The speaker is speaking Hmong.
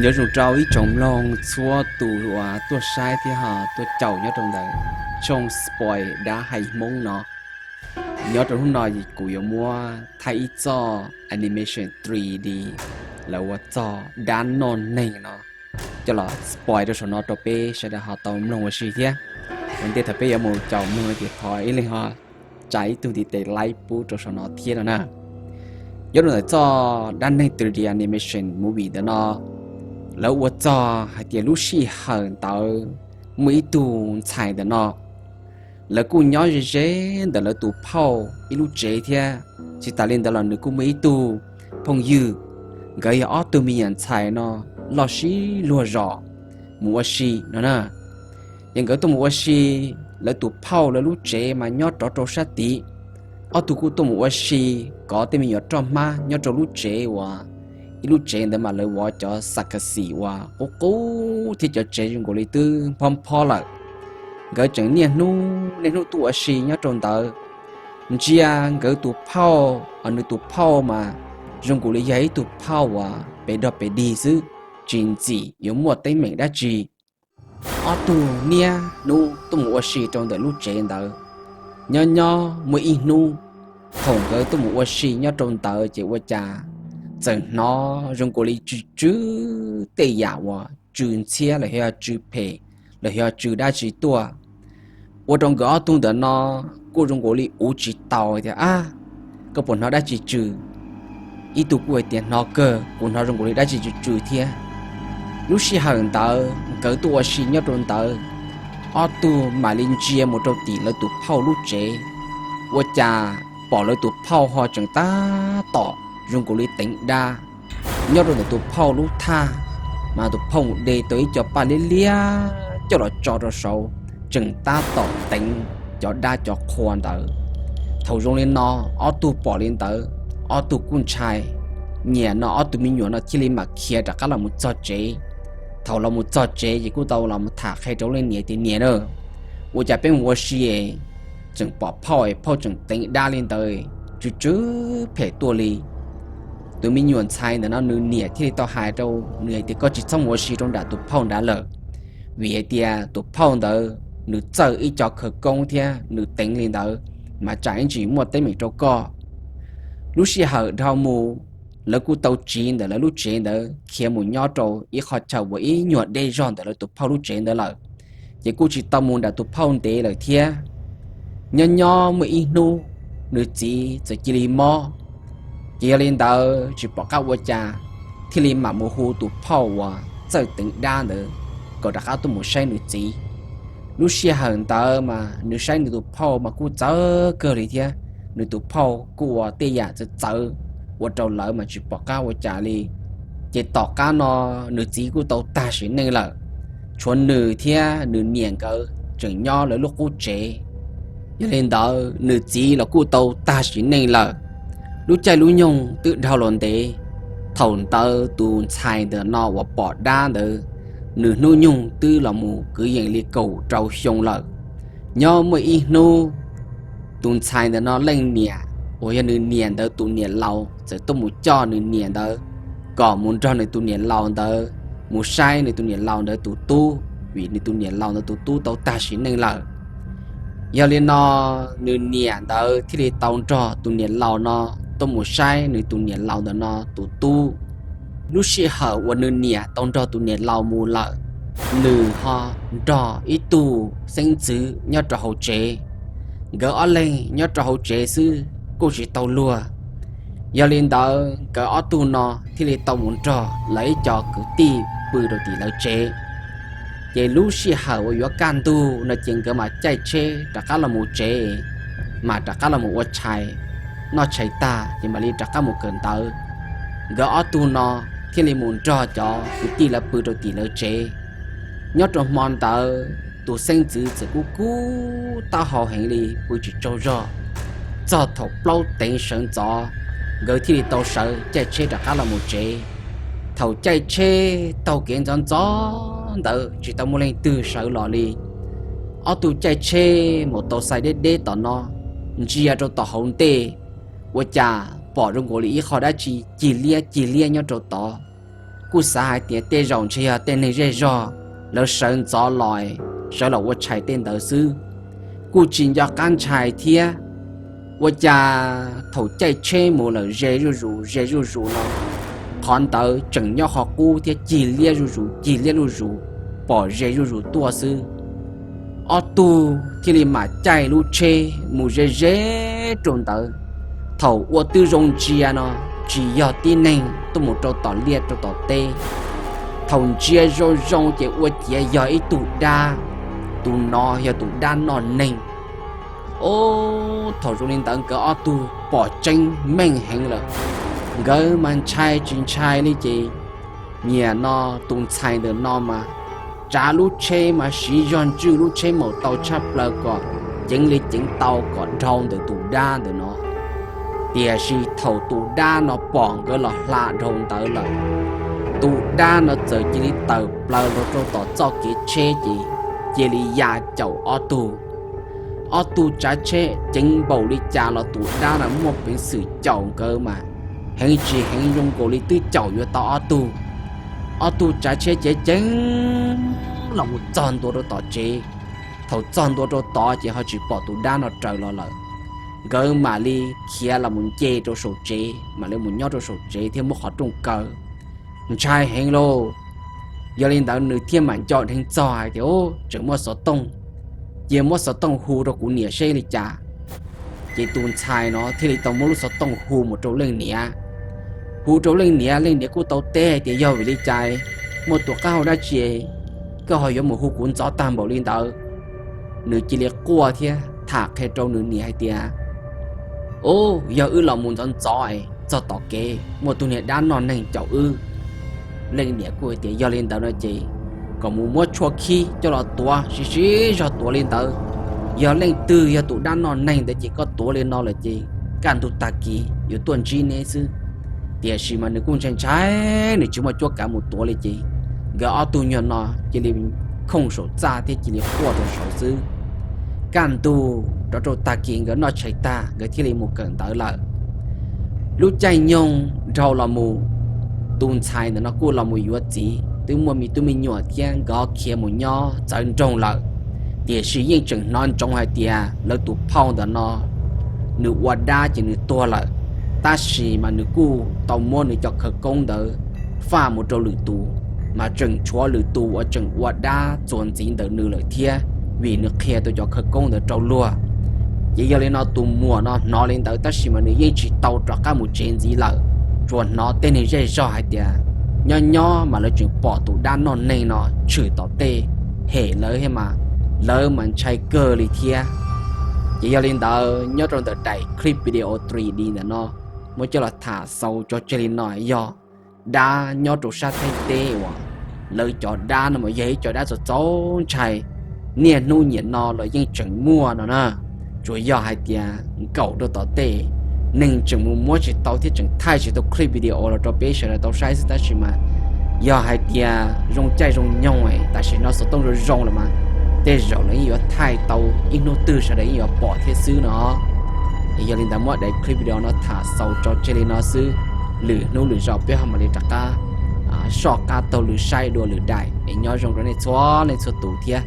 Nyob zoo rau ib tsoom mloog txhua tus uas tuaj saib thiab ho tuaj caum nyob rau ntawm tshooj Spoil Dab Hais Hmoob no. Nyob rau hnub no kuv yuav muab thaij ib txoj animation three D lawv ua txog dab noj neeg no coj los spoil rau saum no rau peb sawv daws ho tau mloog ua si thiab. Ua ntej thaum peb yuav mus caum mloog no ces thov ib leeg ho tsa ib tug ntiv tes like pub rau saum no thiab no na. Nyob rau ntawm txoj dab neeg three D animation movie ntawm no, lawv ua txog hais tias lub sij hawm ntawd muaj ib tug ntxhais ntawm no, lawv kuj nyob ze ze ntawm lawv tus phauj ib lub tsev thiab. Tsis tas li ntawd los nws kuj muaj ib tug phooj ywg, nkawd yog ob tug me nyuam ntxhais no loj sib luag zos mus ua si no na. Ces nkawd tuaj mus ua si, lawv tus phauj lawv lub tsev mas nyob rov rau sab tid. Ob tug kuj tuaj mus ua si, kov tej me nyuam roj hmab nyob rau lub tsev uas ib lub tsev ntawd mas lawv vov cov xa kas xim uas qub qub thiab cov tsev zoo nkaus li twb phob phob lawm. Nkawd tseem niaj hnub niaj hnub tuaj ua si nyob rau ntawd. Ntsia nkawd tus phauj, nws tus phauj mas zoo nkaus li yog ib tug phauj uas pes dog pes dig xwb, tsis ntxim yuav muaj teeb meem dab tsi. Ob tug niaj hnub tuaj mus ua si rau ntawm lub tsev ntawd. Nyob nyob muaj ib hnub, thaum nkawd tuaj mus ua si nyob rau ntawd ces ua cas txawm hnov zoo nkaus li tsw tsw tej yam uas tsw ntxhiab los yog tsw phem los yog tsw dab tsi tuaj. Ua rau nkawd ob tug ntawm no kuj zoo nkaus li uv tsis tau tias, Ab, koj puas hnov dab tsi tsw? Ib tug kuj hais tias, Hnov kawg, kuv hnov zoo nkaus li dab tsi tsw tsw thiab. Lub sij hawm ntawd nkawd tuaj ua si nyob rau ntawd, ob tug mam li ntsia mus rau tim lawv tus phauj lub tsev, ua cas pom lawv tus phauj ho tseem tab tom zoo nkaus li teev dab nyob rau ntawm tus phauj lub thaj, mas tus phauj mus de tau ib co paj liab liab coj los tso rau saud, tseem tab tom teev cov dab cov qhua ntawd. Thaum zoo li no, ob tug pom li ntawd, ob tug kuj ntshai. Niam no ob tug me nyuam no thiaj li mam khiav rov qab los mus txog tsev. Thaum los mus txog tsev ces kuj tau los mus tham qhia rau leej niam tias, Niam na, ua cas peb mus ua si es tseem pom phauj es phauj tseem teev dab li ntawd, tsw tsw phem tuaj li. Tus me nyuam ntxhais ntawm no nws niam thiaj li tau hais rau nws hais tias, Koj tsis txhob mus ua si rau nram tus phauj nrad lawm, vim hais tias tus phauj ntawd nws txawj ib co khawv koob thiab nws teev li ntawd mas tsam ib ntsis muaj teeb meem rau koj. Lub sij hawm dhau mus, lawv kuj tau tsiv ntawm lawv lub tsev ntawd khiav mus nyob rau ib qho chaw uas ib nyuag deb zog ntawm lawv tus phauj lub tsev ntawd lawm, ces kuj tsis tau mus nram tus phauj ntev lawm thiab. Nyob nyob muaj ib hnub, nws txiv txawm cia li mob, ces yog li ntawd tsis pom qab ua cas, thiaj li mam mus hu tus phauj uas txawj teev dab ntawd kom rov qab tuaj mus saib nws txiv. Lub sij hawm ntawd mas nws saib nws tus phauj mas kuj txawv kawg li thiab, nws tus phauj kuj ua tej yam txawv txawv ua rau lawv mas tsis pom qab ua cas li. Ces tom qab no nws txiv kuj tau tag sim neej lawm, tshuav nws thiab nws niam nkawd tseem nyob lawv lub qub tsev. Yog li ntawd nws txiv los kuj tau tag sim neej lawm. Lub caij lub nyoog twb dhau los ntev, thaum ntawd tus ntxhais ntawm no uas pom dab ntawd, nws hnub nyoog twb los mus kwv yees li kaum rau xyoo lawm. Nyob muaj ib hnub, tus ntxhais ntawm no leej niam uas yog nws niam ntawd tus niam laus txawm tuaj mus coj nws niam ntawd kom mus nrog nws tus niam laus ntawd mus saib nws tus niam laus ntawd tus tub, vim nws tus niam laus ntawd tus tub tau tag sim neej lawm. Yog li no, nws niam ntawd thiaj li tau nrog tus niam laus no tuaj mus saib nws tus niam laus ntawm no tus tub. Lub sij hawm uas nws niam tau nrog tus niam laus mus lawm, nws ho nrog ib tug xeeb ntxwv nyob rau hauv tsev. Nkawd ob leeg nyob rau hauv tsev xwb kuj tsis tau luag. Yog li ntawd nkawd ob tug no thiaj li tau mus nrog lawv ib co kwv tij pw rau tim lawv tsev. Ces lub sij hawm uas yuav kaj ntug no ces nkawd mam caij tsheb rov qab los mus tsev, mam rov qab los mus ua tshais, noj tshais tag ces mam li rov qab mus kawm ntawv. Nkawd ob tug no thiaj li mus nrog cov kwv tij lawv pw rau tim lawv tsev. Nyob rau hmo ntawd tus xeeb ntxwv txawm kub kub taub hau heev li pw tsis tsaug zog. Txog thaum plaub teev sawv ntxov, nkawd thiaj li tau sawv caij tsheb rov qab los mus tsev. Thaum caij tsheb taug kev ntxov ntxov ntawd tsis tau muaj leej twg sawv los li. Ob tug caij tsheb mus tau xais deb deb tom no, ntsia rau tom hauv ntej, ua cas pom zoo nkaus li ib qho dab tsi cig liab cig liab nyob rau tod. kuj xav hais tias tej zaum ntshe yog tej neeg zej zog lawv sawv ntxov los, sawv los ua tshais tej ntawd xwb, kuj tsis nco qab ntshai thiab. Ua cas thaum caij tsheb mus lawm ze zuj zus ze zuj zus no, qhov ntawd tseem nyob qhov qub thiab cig liab zuj zus cig liab zuj zus, pom ze zuj zus tuaj xwb. Ob tug thiaj li mam caij lub tsheb mus ze ze rau ntawd. Thaum ua twb zoo ntsia no, tsis yog tib neeg tuaj mus rau tom liaj rau tom teb. Thaum ntsia zoo zoo ces ua ciav yog ib tug dab, tus no yog tus dab noj neeg. Ob, thaum zoo li ntawd nkawd ob tug pom tseeb meej heev lawm, nkawd mas ntshai tsis ntshai li ces nyiam no tus ntxhais ntawm no mas tsav lub tsheb mas siv zog ntswj lub tsheb maum tau tshaj plaws kom ceev li ceev tau kom dhau ntawm tus dab ntawm no. Tiam sis thaum tus dab no pom nkawd los hla dhau ntawd lawm, tus dab no txawm cia li tawm plaws los rau tom txoj kev tsheb ces cia li ya caum ob tug. Ob tug tsav tsheb ceev npaum li cas los tus dab no muaj peev xwm caum nkawd mas heev tsis heev zoo nkaus li twb caum yuav tau ob tug. Ob tug tsav tsheb ceev ceev los mus txog ntua rau tom tsev. Thaum txog ntua rau tod ces ho tsis pom tus dab no raws los lawm. Nkawd mam li khiav los mus nce rau saum tsev, mam li mus nyob rau saum tsev thiab muab qhov rooj kaw. Ntshai heev lauj. Yog li ntawd nws thiaj mam nco dheev txog hais tias, Ub, tseem muaj xov tooj, cia muab xov tooj hu rau kuv niam seb li cas. Ces tus ntxhais no thiaj li tau muab lub xov tooj hu mus rau leej niam. Hu rau leej niam, leej niam kuj tau teb hais tias, Yog vim li cas, muaj tus qab hau dab tsi koj ho yuav mus hu kuv ntxov tag npaum li ntawd? Nws cia li quaj thiab tham qhia rau nws niam hais tias, Ub, yog wb los mus ntxov ntxov es txog tom kev muaj tus niag dab noj neeg caum wb. Leej niam kuj hais tias, Yog li ntawd no ces kom mus muab tshuaj khib coj los tuav, siv siv zog tuav li ntawd. Yog leej twg yog tus dab noj neeg ntawd ces koj tuav li no lawm ces kaj ntug tag kis yuav tuaj ntsib neb xwb. Tiam sis mas nws kuj ntshai ntshai, nws tsis muaj cuab kav mus tuav li ces nkawd ob tug nyuag no cia li khooj saum txaj thiab cia li quaj rau saud xwb. Kaj ntug rov rau tag kis nkawd noj tshais tag nkawd thiaj li mus kawm ntawv lawm. Lub caij nyoog dhau los mus, tus ntxhais ntawm no kuj los mus yuav txiv, twb muaj me tub me nyuam thiab nkawd khiav mus nyob txawv nroog lawm. Tiam sis yeej tseem hnov ntsoov hais tias lawv tus phauj ntawm no nws ua dab ces nws tuag lawm, tab sis mas nws kuj tau muab nws cov khawv koob ntawd faj mus rau lwm tus, mas tseem tshuav lwm tus uas tseem ua dab txuas ntxiv ntawm nws lawm thiab, vim nws qhia tau cov khawv koob ntawd rau luag. Ces yog li no tus muam no hnov li ntawd tab sis mas nws yeej tsis tau rov qab mus tsev ntxiv lawm, tsuas hnov tej neeg zej zog hais tias nyob nyob mas lawv tseem pom tus dab noj neeg no tshwm tom tej hem lawv thiab mas, lawv mas ntshai kawg li thiab. Ces yog li ntawd nyob rau ntawm daim clip video three D ntawm no muab coj los tham xaus tso tseg li no, yog dab nyob rau sab Thaib teb uas lawv cov dab no mas yog ib co dab txaus txaus ntshai, niaj hnub niaj no los yeej tseem muaj no na. Tsuas yog hais tias nkaum rau tom tej, neeg tseem mus muab tsis tau thiab tseem thaij tsis tau clip video los rau peb sawv daws tau saib xwb, tab sis mas yog hais tias zoo caij zoo nyoog tam sim no xov tooj zoo zoo lawm mas tej zaum lawv yeej yuav thaij tau, ib hnub twg sawv daws yeej yuav pom thiab xwb no. Es yog li ntawd muab daim clip video no tham xaus tso tseg li no xwb, lwm hnub lwm zaus peb ho mam li rov qab soj qab taug lw saib dua lwm daim. Es nyob zoo rau nej txhua leej txhua tus thiab.